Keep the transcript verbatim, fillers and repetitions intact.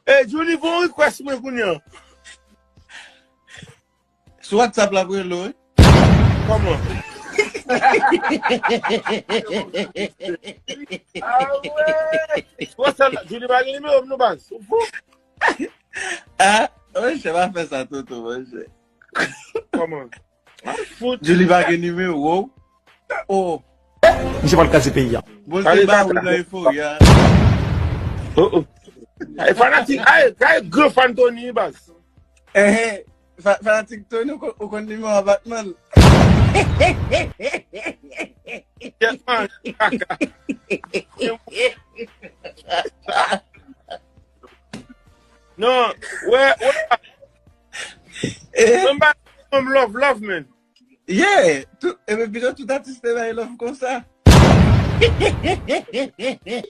Hey, Julie, voye yon request mwen kounye a. Sou WhatsApp la, pou rele w, wi. Kòman? Ah, ouais. Bon, sa, Julie pa gen nimewo m non, baz. Ou fou? Ah, monchè, pa fè sa, Toto, monchè. Kòman? Fout. Julie pa gen nimewo. Oh. Misye pral kraze peyi a. Bon, se ba ou nan efori a. Oh, oh. Ay, fanatik, ay, ay, gran fan Tony, baz. Eh, eh, fa-, fanatik Tony, ou kon-, ou konn nimewo a Batman. Batman, kaka. Non, wè, wè. Eh? Mwen ba mwen love, love, man. Yeah, tout, e ben, pito tout atis te bay love konsa. Ay, ay, ay, ay, ay, ay, ay, ay.